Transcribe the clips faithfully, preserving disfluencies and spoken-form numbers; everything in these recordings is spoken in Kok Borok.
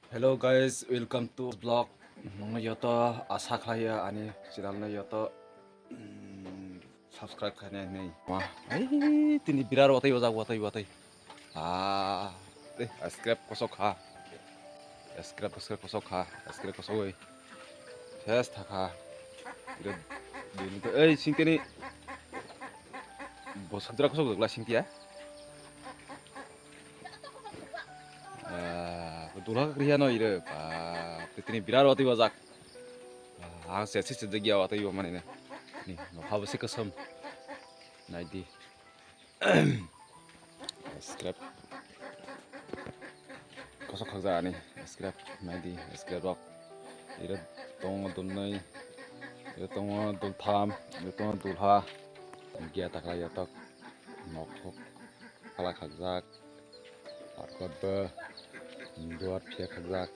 Hello guys, welcome to vlog. Nongno yoto asa khlaiya ani channel no yoto, mm, subscribe khainai hinwi. Ma, ai, tini birar watwi ojak, watwi, watwi. Ah, eh, subscribe kosok kha. Subscribe, subscribe kosok kha. Subscribe kosok oi. Ses thakha. Ira, dini to, ei, singteni. Bo sabdra kosok jogla singtia. Ah, dulha kriya no ire. Ba, tini birar watwi ojak. Ah, se, se, se, jagya watwi o mane ne. Ni, no habo se kasam. Naidi. Scrap. Kosok khakjak ani scrap naidi scrap rok. Iro tongo dulnwi, iro tongo dultham, iro tongo dulha. Giya takla yatok nok hok phala khakjak. Parkot bo duar phiya khakjak.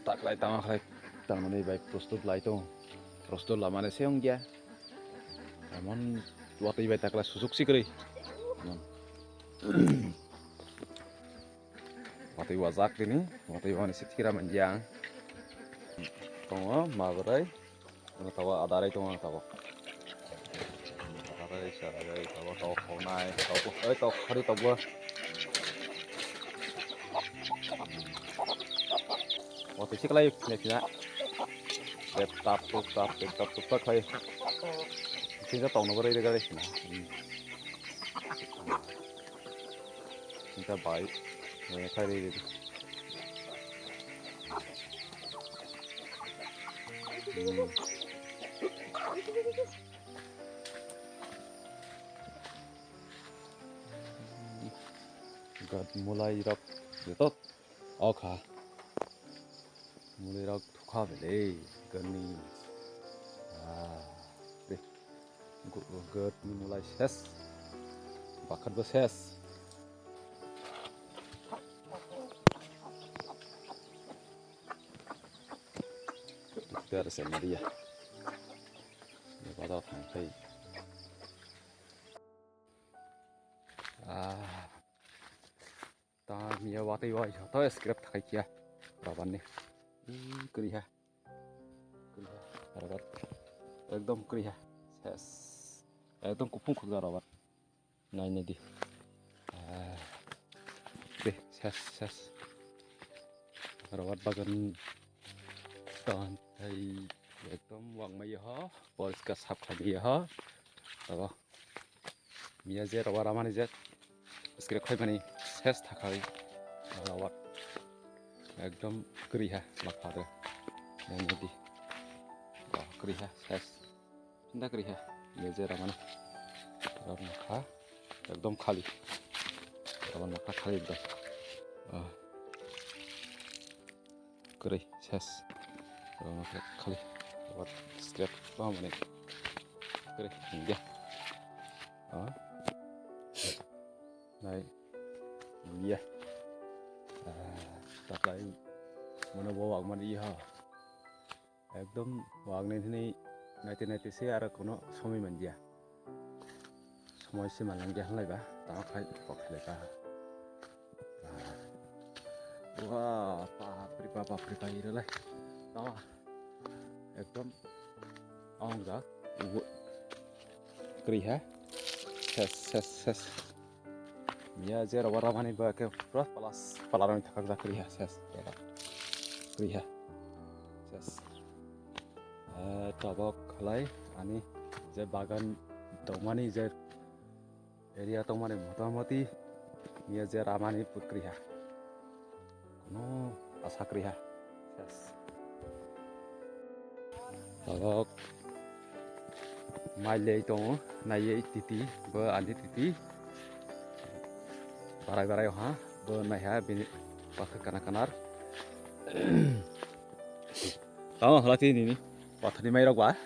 Taklai tama khlai tamani bai prostut lai tongo. Prostut lamani se wngya. Emon watwi bai takla susuk si kwrwi. Emon. Watwi wajak tini, watwi wani se thikira manya ang. Tongo ma bwrwi. Ano tabok adarai tongo ang tabok. Adarai sarai tabok tabok khonai tabok oi tabok khari tabok. Watwi se kwlai phina phina. Tep tap tup tap tep tap tup tap khai. Sini tongno bwrwi de gari. Sini bai. Eh, khai de. Hmm. Gat mulai rok joto. Okha. Mulai rok thukha bele gani. Ah, de. Gu-, gu-, gat ni mulai ses. Bakhat bo ses. Ter se media. Bazar thang khai. Ah. Ta miya watwi wai to scrap thakai kiya. Rabar ni. Ih, kwrwi ha. Kwrwi ha. Rabar. Ekdom kwrwi ha. Ses. Ekdom kuphung khukjak rabar. Nai nai di. Ah. De, ses, ses. Rabar bagan. Ton, hai, ekdom wangmai ho. Poriskar sap khlai ho. Abo. Miya je rabar amani je scrap khaimani ses thakhai rabar ekdom kwrwi ha lapha de nai di ba kwrwi ha ses sinda kwrwi ha miya je ramani rabar nokha ekdom khali rabar nokha khali ekdom. Ah. Kwrwi, ses. Rwno khe khali. Abar scrap, oh, mane. Kwrwi, hindia. Ah. Nai. Hindia. Ah, takai. Mano bo wak mani iha. Ekdom wak nai thini naite naite se aro kono somoi manjia. Somoi se manlangya halai ba, tamo khai kok khlai ka. Wah, bapre bap, bapre bap, iro lai. Tamo. Ekdom. Ong ja. Wo-, kwrwi ha. Ses, ses, ses. Miya je rabar ramani ba ke pura palas, palaroni thakak ja kwrwi ha, ses. Kwrwi ha. Ses. Eh, tabok khlai ani je bagan tongmani je area tongmani motamoti miya je ramani put kwrwi ha. Kono asa kwrwi ha. Ses. Tabok mai lei tongo, naiye titi, bo ani titi. Barai barai ha, bo naiha bini pakha kana kanar. Tamo halati nini, pathani mai rok ba.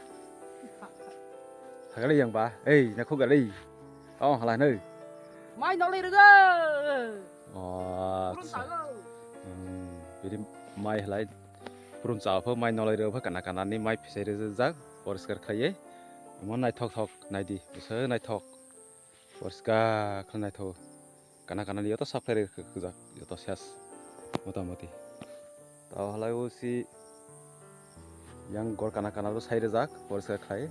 Hagali yang ba, ei, na khugali. Tamo hala no. Mai nolai rwgo. Oh, Purun acha. Tago. Hmm, bini mai halai purun cha pho mai nolai rwgo pho kana kana ni mai phisai rwjak poriskar khlaiye. Omo naithok thok naidi, bwswk naithok. Poriskar khlai naithok. Kana kana ni joto sap khlai rwjak, joto ses. Motamoti. Tao halai o si yang gor kana kana ro sai rejak, poriskar khlai.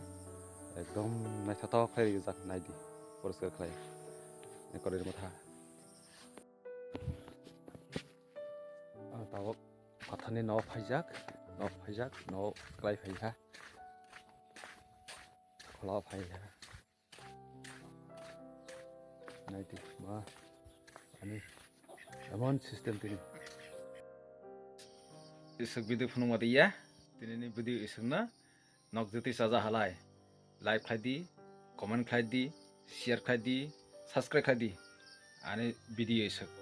Ekdom naithothok khlai rejak, naidi. Poriskar khlai. Ekor motha. Ah, tao pathani no phaijak, no phaijak, no klai phaiha. Khola phaiha. Naidi ma ani emon system tini. Isuk video phunuk mati ya, tini ni video isuk na nok jati saja halai. Like khlai di, comment khlai di, share khlai di, subscribe khlai di. Ani video isuk.